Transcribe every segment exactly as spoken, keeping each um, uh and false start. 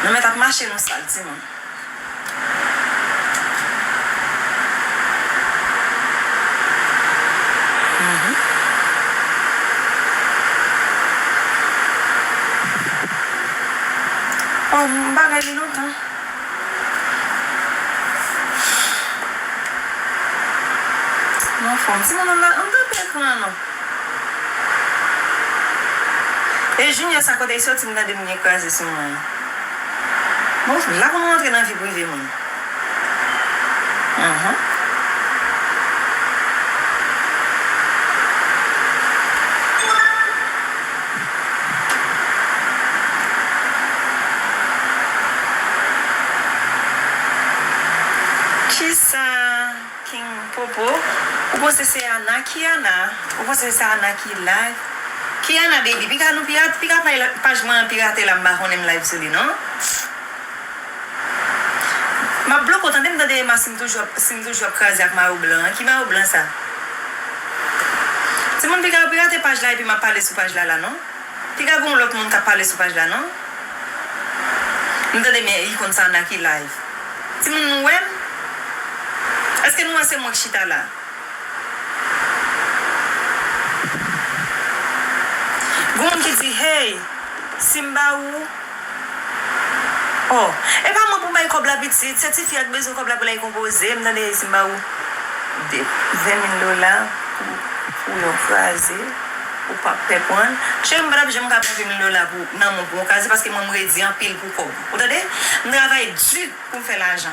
Nou mèt ap mache nou sal, timoun. Mhm. Oh, m bagay li lontan. M anfòm. Timoun, ann, ann tape ekran an non. E Junior sa kote l soti, m tande m gen kraze sou mwen. Bon, la pou nou antre nan vi prive moun. Mhm. Kisa? King Popo, ou panse se Ana? Ki Ana? Ou panse se Ana ki live? Ki Ana, baby? Piga nou pirate, piga paj, paj mwen an pirate la, m pa konnen m live sou li, non? M ap bloke w, tande, m tande Emma, si m toujou ap, si m toujou ap kraze ak mayo blan an. Ki mayo blan sa? Timoun, piga yo pirate paj la epi m ap pale sou paj la la, non? Piga gon lòt moun k ap pale sou paj la, non? M tande men ikòn sa nan ki live. Timoun, nou wè m? Èske nou wè se mwen k chita la? Gon moun ki di, hey, si m ba ou, oh, e pa mwen pou bay kòb la pitit, se tifi a k bezwen kòb la pou l al konpoze, m tande, si m ba ou de, ven mil dola pou, pou yon kraze, ou p ap pè pran l. Cheri, m pa t ap janm ka pran ven mil dola pou, nan men w pou yon kraze, paske mwen, m redi anpil pou kòb. Ou tande? M travay di pou m fè lajan.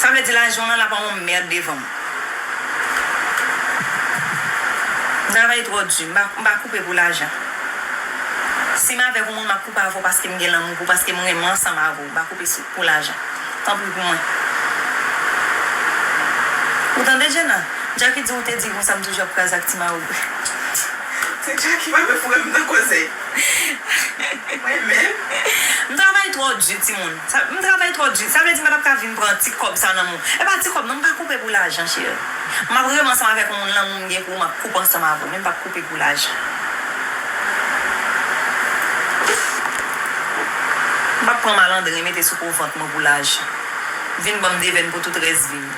Sa vle di lajan w nan la pa yon mèd devan m. M travay twò di, m pa, m pa koupe pou lajan. Si m avèk yon moun, m ap koupe avè w paske m gen lanmou pou, paske m renmen ansanm avè w, m pa koupe sou, pou lajan. Tanpri pou mwen. Ou tande, Jenna? Jackie di ou te di konsa m toujou ap kraze ak ti mari w. Se Jackie pa vle foure m nan koze. Mwen menm. M travay twò di, timoun. Sa, m travay twò di. Sa vle di m pa t ap ka vin pran ti kòb sa nan men w. E pa ti kòb non, m pa koupe pou lajan, cheri. M ap renmen ansanm avèk yon moun, lanmou m gen pou ou, m ap koupe ansanm avè w, men m p ap koupe pou lajan. M p ap pran malandren mete sou po vant mwen pou lajan. Vin ban m devèn pou tout rès vi m.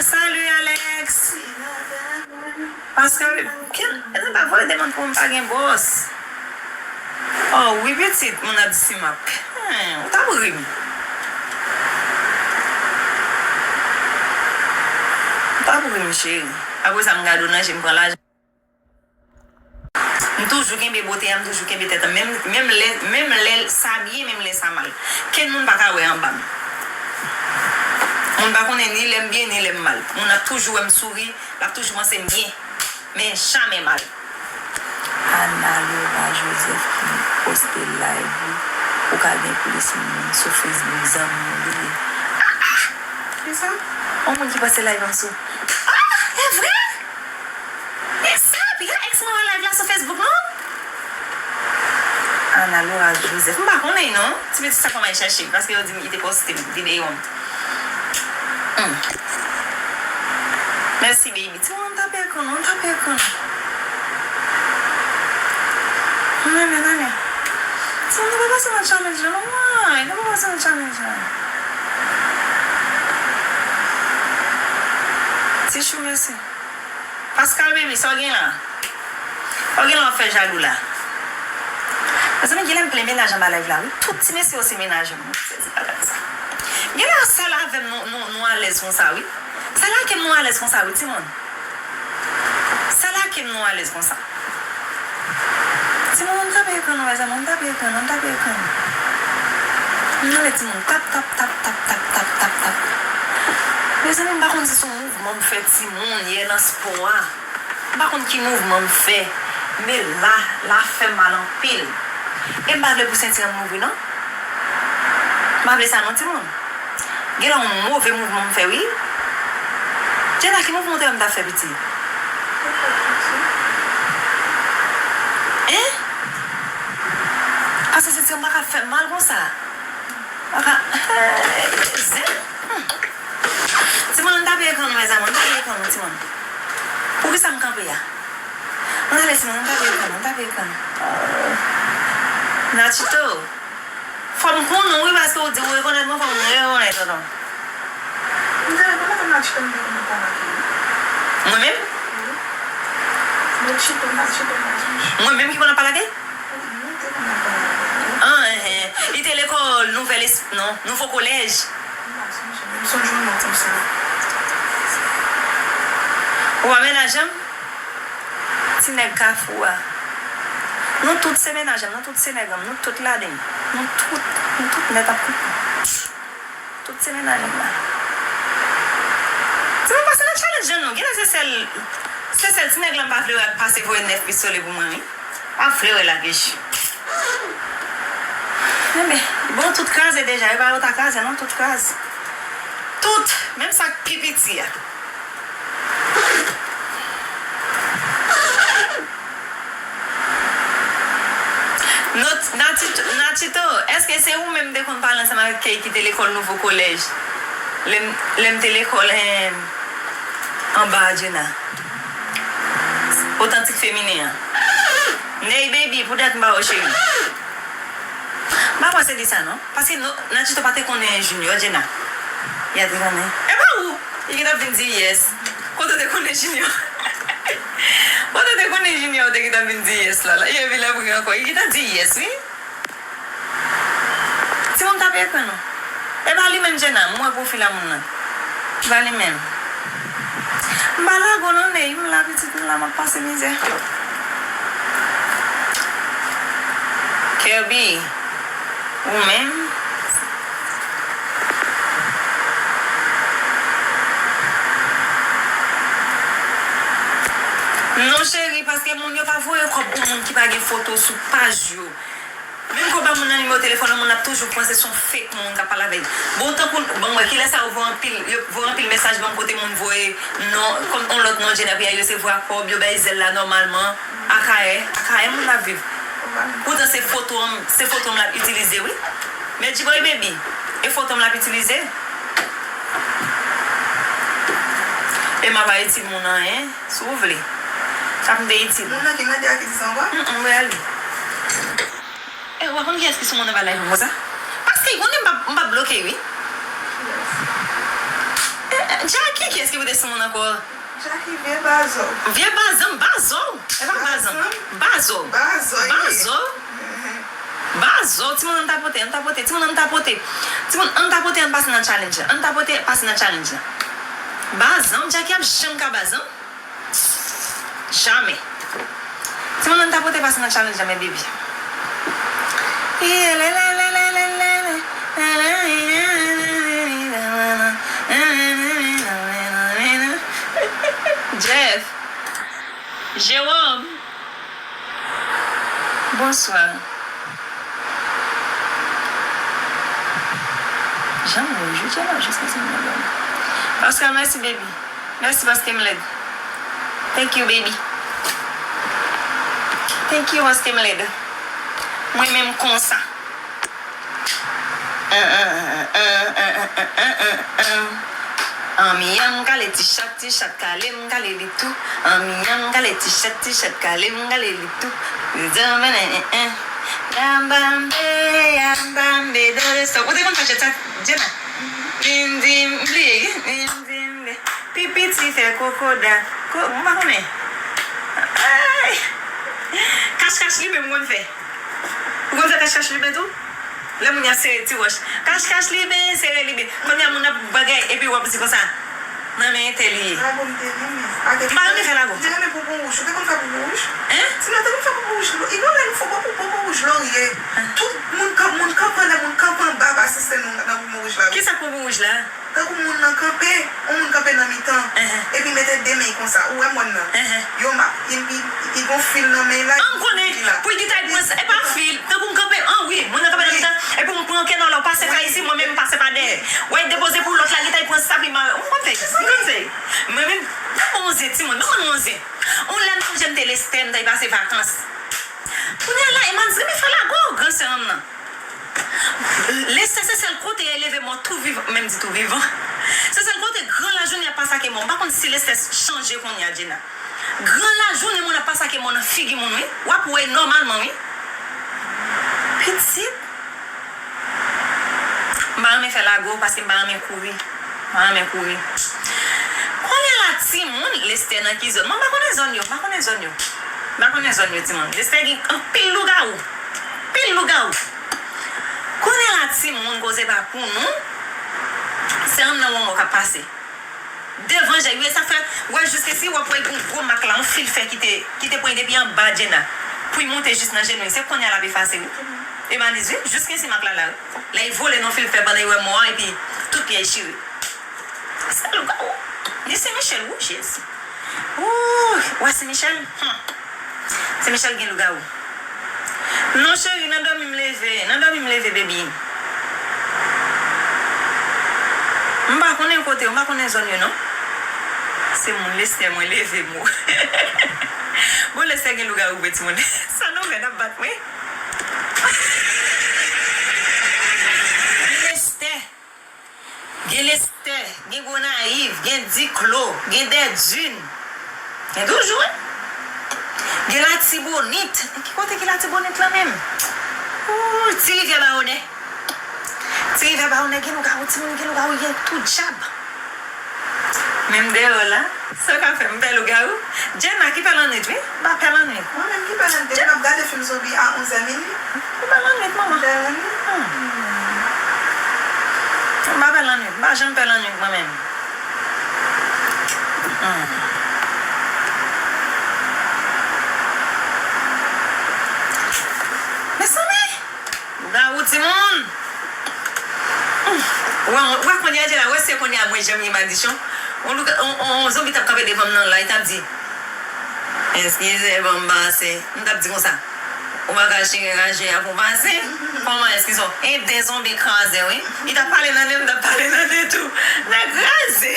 Salut, Alex. Paske, e pa vre, demann pou m pa gen bòs. Oh, wi, pitit, moun ap di si m ap. Hmm, ou t ap ri m. Ou t ap ri m, cheri. Apre sa, m gade w nan je, m pran lajan. M toujou kenbe bote a, m toujou kenbe tèt an. Menm, menm lè, menm lè sa byen, menm lè sa mal. Kenn moun pa ka wè anba m. Moun pa konnen ni lè m byen, ni lè m mal. Moun ap toujou wè m souri, l ap toujou panse m byen. Men jamè mal. Ana Laura Joseph ki poste live ou, ou ka gen plis moun sou Facebook, zanmi w li ye. Ah, ah! Kisa? Yon moun ki poste live an sou. Ah, e vre? Men sa, piga èks mwen wè live la sou Facebook, non? Ana Laura Joseph. M pa konnen, non. Ti pitit sa fò m al chèche, paske yo di m li te poste videyo m. Hmm. Mèsi, baby. Timoun, ann tape ekran nou, ann tape ekran nou. Ann ale, ann ale. Timoun, nou pa pase nan challenge la, non. Why? Nou pa pase nan challenge la. Tichou, mèsi. Pascal, baby, sa w gen la? Ou gen lè w ap fè jalou la. Mezanmi, gen lè m plen mennaj anba live la, wi. Tout ti mesye yo se mennaj mwen. M sezi bagay sa. Gen lè sèl avè m nou, nou, nou alèz konsa, wi. Sèl ak m nou alèz konsa, wi, timoun. Sèl ak m nou alèz konsa. Timoun, ann tape ekran nou, mezanmi, ann tape ekran nou, ann tape ekran nou. Ann ale, timoun, tap, tap, tap. Mezanmi, m pa konn si se yon mouvman m fè, timoun, yè nan spò a. M pa konn ki mouvman m fè, men la, la fè m mal anpil. E m pa vle pou senti an m louvri non. M pa vle sa non, timoun. Gen lè yon move mouvman m fè, wi. Jenna, ki mouvman w te wè m ta fè, pitit? Hein? Paske senti an pa ka fè m mal konsa. Papa, zen. Hmm. Timoun, ann tape ekran nou, mezanmi, ann tape ekran nou. Timoun. Poukisa m kanpe a? Ann ale, timoun, ann tape ekran, ann tape ekran. Nachito, fò m konnen w wi, paske w di w rekonèt mwen, fò m rekonèt tonton. M te rekonèt w, Nachito, m te konn ap pale ak li. Mwen menm? Wi. Nachito, Nachito, Nachito. Mwen menm ki konn ap pale ak li? Wi, nou te konn ap pale ak li. Ah, enhen. Li te lekòl Nouvèl Esp-, non, Nouvo Kolèj. M pa sonje, men m sonje yon non konsa. Ou pa mennaj an m? Ti nèg Kafou a. Nou tout se mennaj an m, nou tout se nèg an m, nou tout ladan l. Nou tout, nou tout nèt ap konprann. Tout se mennaj an m la. Timoun, pase nan challenge an non. Genlè se sèl, se sèl ti nèg la m pa vle wè k pase voye nèf pistole pou mwen, wi. Pa vle wè lagèch. Enben, bon, tout kraze deja, e pa yo ta kraze non, tout kraze. Tout, menm sa k pi piti a. Not-, Nati-, Natito, èske se ou menm te konn pale ansanm avèk Kay ki te lekòl Nouvo Kolèj? Lè m, lè m te lekòl, en, anba a Djena. Otantik feminen an. Ney baby, poutèt m pa wè w cheri. M pa panse di sa non. Paske nou, Natito pa te konnen Junior, Djena. Ya te konnen. E pa ou? Li gentan vin di yes. Kote w te konnen Junior? Kote w te konnen Junior, ou te gentan vin di yes la, la. Li vin la pri ankò. Li gentan di yes, wi. Timoun tape ekran non. E pa li menm Djena, m wè pwofil a moun nan. E pa li menm. M pa lage w non, Ney, m la pitit, m la, m ap pase mizè. Kirby, ou menm? Non, cheri, paske moun yo pa voye kòb pou moun ki pa gen foto sou paj yo. Menm ke w ba moun nan nimewo telefòn nan, moun nan ap toujou panse se yon fake moun k ap pale avè l. Bon, tankou, bon, mwen, kilès sa yo voye anpil, yo voye anpil mesaj ban m kote moun voye non, kòm yon lòt non Jenna, epi yo resevwa kòb, yo bay zèl la nòmalman. Akayè, Akayè moun nan ap viv. Poutan se foto m, se foto m l ap itilize, wi. Men G-Boy Baby, e foto m l ap itilize. E m ap pa itil moun anyen, si w vle. Sa pou m te itil. Moun nan ki mande a ki di sa ankò? Mm, mm, m prale. E, ou pa konn kiyès ki sou moun nan pa live konsa? Paske, konnen m pa, m pa bloke, wi. E, e, Jackie, kiyès ki pote sou moun ankò? Jackie, vye bazò. Vye bazò, bazò. E pa bazò. Bazò. Bazò. Bazò, ye. Bazò. Bazò, timoun, ann tapote, ann tapote, timoun, ann tapote. Timoun, ann tapote, ann pase nan challenge la. Ann tapote, pase nan challenge la. Bazò, Jackie ap janm ka bazò. Jamè. Timoun, ann tapote pase nan challenge la, men baby. Jeff. Jérôme. Bonswa. Jan m wè w jodi a la, jiskaske m wè w. Pascal, mèsi, baby. Mèsi paske m lèd. Thank you, baby. Thank you paske m lèd. Mwen menm konsa. Anmyanm kale ti chat, ti chat kale m kale li tou. Anmyanm kale ti chat, ti chat kale m kale li tou. Zanman, eh, eh, eh. Yambambe, yambambe, dore stop. Ou te konn fè jèt sa, Jenna? Din, din, bliye, din, din, bliye. Pi piti fè kokoda. Ko-, m pa konnen. Ay! Kach kach limen m konn fè. Ou konn fè kach kach limen tou? Lè moun y ap sere ti wòch. Kach kach limen, sere limen. Kounye a moun ap bagay epi w ap di konsa. Nan men entèl li ye. Lago m te renmen. M pa renmen fè lago. Ou te renmen poupou wouj. Ou te konn fè poupou wouj? Hein? Ti mwen te konn fè poupou wouj. Li gen lè l fè poupou, poupou wouj lorye. Tout moun kanpe, moun kanpe anlè, moun kanpe anba, pa asiste nou nan poupou wouj la. Kisa k poupou wouj la? Tankou moun nan kanpe, yon moun kanpe nan mitan, epi mete de men l konsa. Ou wè mòn nan? Yo ma-, li, li, li gon fil nan men l la, li la. An, m konnen, pou l di ta pran sa, e pa fil. Tankou m kanpe, an, wi, moun nan kanpe nan mitan, epi m pran kè nan lè w pase pa isi, mwen menm m pase pa dèyè. Wè, depoze pou lòt la, li ta pran sa, pi ma-, m konn fè, m konn fè. Mwen menm, m gon zen, timoun, m gon zen. On lè m sonje m te Lestè, m ta pase vakans. Kounye a la, Emans renmen fè lago, gran sè m nan. Lestè se sèl kote e leve mò tou vivan, menm di tou vivan. Se sèl kote gran Jounen ap pase ak mò. M pa konn si Lestè chanje kounye a, Djena. Gran lajounen moun ap pase ak mò nan figi moun, wi. W ap wè nòmalman, wi. Pitit. M pa renmen fè lago paske m pa renmen kouri. M pa renmen kouri. Kounye a la, timoun, Lestè nan ki zòn? Mwen, m pa konnen zòn yo. M pa konnen zòn yo. M pa konnen zòn yo, timoun. Lestè gen anpil lougawou. Anpil lougawou. Kounye a la, timoun, koze pa pou nou. Se yon nan yon mò k ap pase. Devan je yo, e sa fè, w wè, jiskesi w ap wè yon gwo mak la, yon fil fè ki te, ki te pran depi anba Djena, pou l monte jis nan jenou l. Se kounye a l ap efase, wi. E maliz, wi, jiskesi mak la la, wi. Lè l vole nan fil fè pandan l wè mò a, epi tout pyè l chire. Se lougawou. Li Sen Michèl, wi, Jezi. Ooh, w wè Sen Michèl? Hmm. Sen Michèl gen lougawou. Non, cheri, nan dòmi m leve. Nan dòmi m leve, baby. M pa konnen kote yo, m pa konnen zòn yo, non. Se moun Lestè, mwen leve m. Bon, Lestè gen lougawou vre, timoun. Sa nou fè, n ap bat mwen. Lestè. Gen Lestè, gen Gonayiv, gen Diklo, gen Dèdin. Gen toujou, wi. Gen Latibonit. Ki kote ki Latibonit la menm? Ooh, Ti Rivyè Bawonè. Ti Rivyè Bawonè gen lougawou, timoun, gen lougawou, gen tout djab. Men m deyò la. Sa w ka fè m pè lougawou? Djena ki pè lannwit, wi. M pa pè lannwit. Mwen menm ki pè lannwit. Depi n ap gade fim zonbi a onzè minit. Ou pè lannwit, manman? M pè lannwit. Hmm. M pa pè lannwit. M pa janm pè lannwit, mwen menm. Hmm. Mezanmi! Lougawou, timoun! Ou wè, ou wè kounye a, Djena, ou wè se kounye a mwen janm gen madichon. On louga-, on, on, on zonbi t ap kanpe devan m nan la, li t ap di, "Eskize, ban m pase." M t ap di konsa, "Ou pa ka chire raje a pou pase?" Kòman, eskize w? E de zonbi kraze, wi. Li t ap pale nan nen, m t ap pale nan nen tou. Nèg kraze.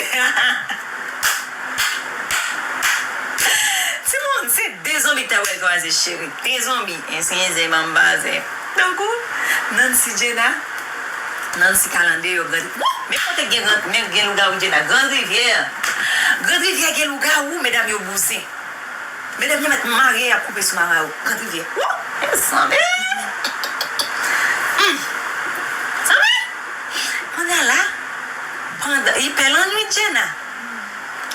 Timoun, se de zonbi k ta pral kraze, cheri. De zonbi. Eskize, ban m pase. Tankou Nancy Djena, Nancy Kalandeyò, Grand, wouh! Men kote gen gran, men gen lougawou Djena, Grand Rivyè. Grand Rivyè gen lougawou, medam yo bouzen. Medam yo mèt marye, y ap koupe sou marayou. Grand Rivyè. Wouh! Mezanmi! Hmm. Zanmi! Kounye a la, pandan, li pè lannwit, Djena.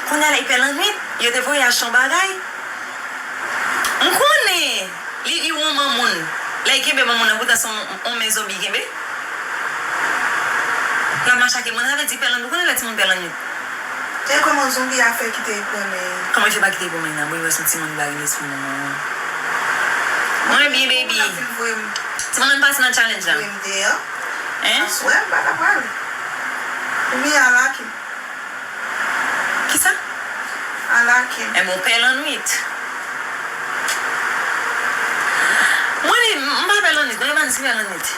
Kounye a la, li pè lannwit, yo te voye achte yon bagay. M konnen li, li won manmoun. Lè li kenbe manmoun nan, poutan se yon, yon men zonbi kenbe. L ap mache ak moun, sa vle di pè lannwit. Ou konnen lè timoun pè lannwit? E kòman zonbi a fè kite li pran men? Kòman li fè pa kite li pran men nan? Bon, li wè se yon timoun li pa gen lespri manman an. Mwen byen, baby. Timoun nan pase nan challenge la. Voye m deyò. Hein? Aswè, m pa ka pale. Oubyen alake m. Kisa? Alake m. Enben, w pè lannwit. Mwen li, m pa pè lannwit, non, e Manis ki pè lannwit.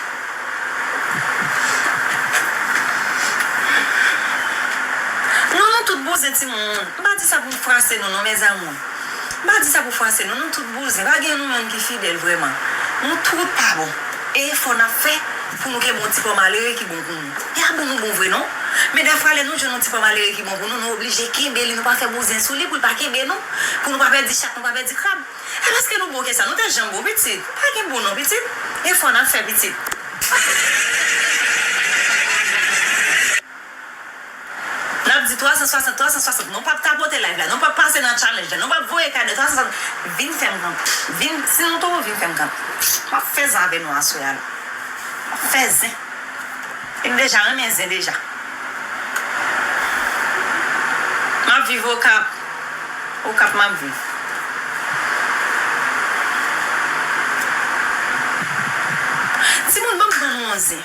Non, nou tout bouzen timoun. M pa di sa pou m frase nou, non, mes amours. M pa di sa pou frase nou, nou tout bouzen. Pa gen nou menm ki fidèl vrèman. Nou tout pa bon. E efò n ap fè pou nou kenbe yon ti pòm alere ki bon pou nou. E a bon nou bon vre non. Men dèfwa lè nou jwenn yon ti pòm alere ki bon pou nou, nou oblije kenbe li, nou pa fè bouzen sou li pou l pa kenbe nou, pou nou pa pèdi chat, nou pa pèdi krab. E paske nou bon ke sa, nou te janm bon pitit. Pa gen bon non pitit. Efò n ap fè pitit. N ap di twa san swasant, twa san swasant. Nou p ap tapote live la. Nou p ap pase nan challenge la. Nou p ap voye kado twa san swasant. Vin fè m kanpe. Vin, si nou twò, vin fè m kanpe. M ap fè zen avè nou aswè a la. M ap fè zen. E m deja renmen zen deja. M ap viv Okap. Okap m ap viv. Timoun, ban m ban nou yon zen.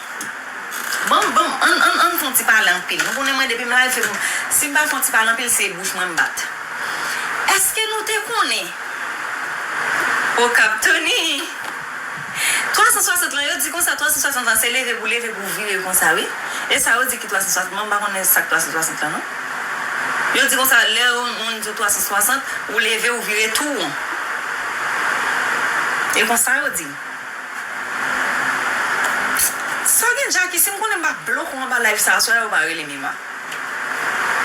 Ban m, ban m, ann, ann, ann fè yon ti pale anpil. Nou konnen mwen depi m la, fè m, si m pa fè yon ti pale anpil, se bouch mwen m bat. Èske nou te konnen Okap Tony? Twa san swasant lan, yo di konsa, twa san swasant lan, se leve pou leve, pou vire konsa, wi. E sa yo di ki twa san swasant, mwen m pa konnen sa k twa san swasant lan, non. Yo di konsa, lè yon moun di w twa san swasant, ou leve, ou vire tou won. E konsa yo di. Sa gen Jackie, si m konnen m pa bloke w anba live sa aswè a, ou pa rele m Emma.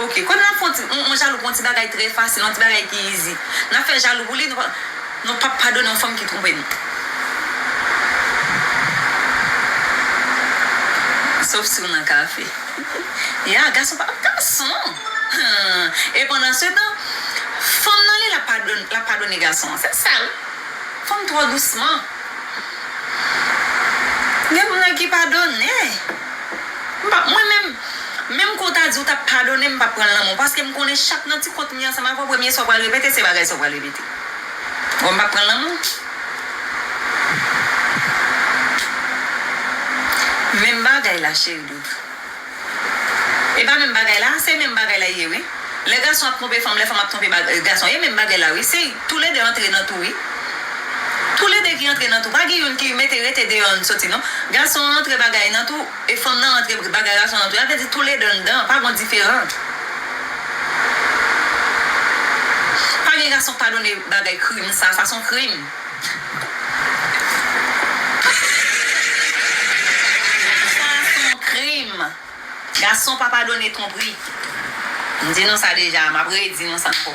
Ok, kote n ap fè yon ti, yon, yon jalou pou yon ti bagay trè fasil, yon ti bagay ki easy. N ap fè jalou pou li, nou pa, nou p ap padone yon fanm ki twonpe nou. Sof si w nan kafe. Ya, gason pa, gason! Hmm. E pandan se tan, fanm nan li, l ap padone, l ap padone gason an. Se sa, wi. Fanm twò dousman. Gen moun nèg ki padone. M pa, mwen menm, menm ke w ta di w t ap padone, m p ap pran l nan men w, paske m konnen chak nan ti kont m ye ansanm avè w, premye sa w pral repete, se bagay sa w pral repete. Bon, m p ap pran l nan men w. Menm bagay la, cheri doudou. E pa menm bagay la, se menm bagay la ye, wi. Lè gason ap twonpe fanm, lè fanm ap twonpe bag-, gason, e menm bagay la, wi. Se toulede antre nan tou, wi. Toulede ki antre nan tou. Pa gen youn ki mete rete deyò, youn soti, non. Gason an antre bagay nan tou, e fanm nan antre bagay gason nan tou. Sa vle di toulede anndan, pa gen diferan. Pa gen gason k padone bagay krim sa, sa se yon krim. Sa se yon krim. Gason pa padone twonpri. M di nou sa deja, m ap redi nou sa ankò.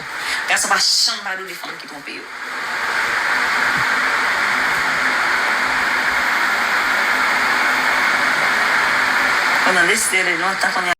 Gason pa janm padone fanm ki twonpe yo. Ou tande, se lontan kounye a.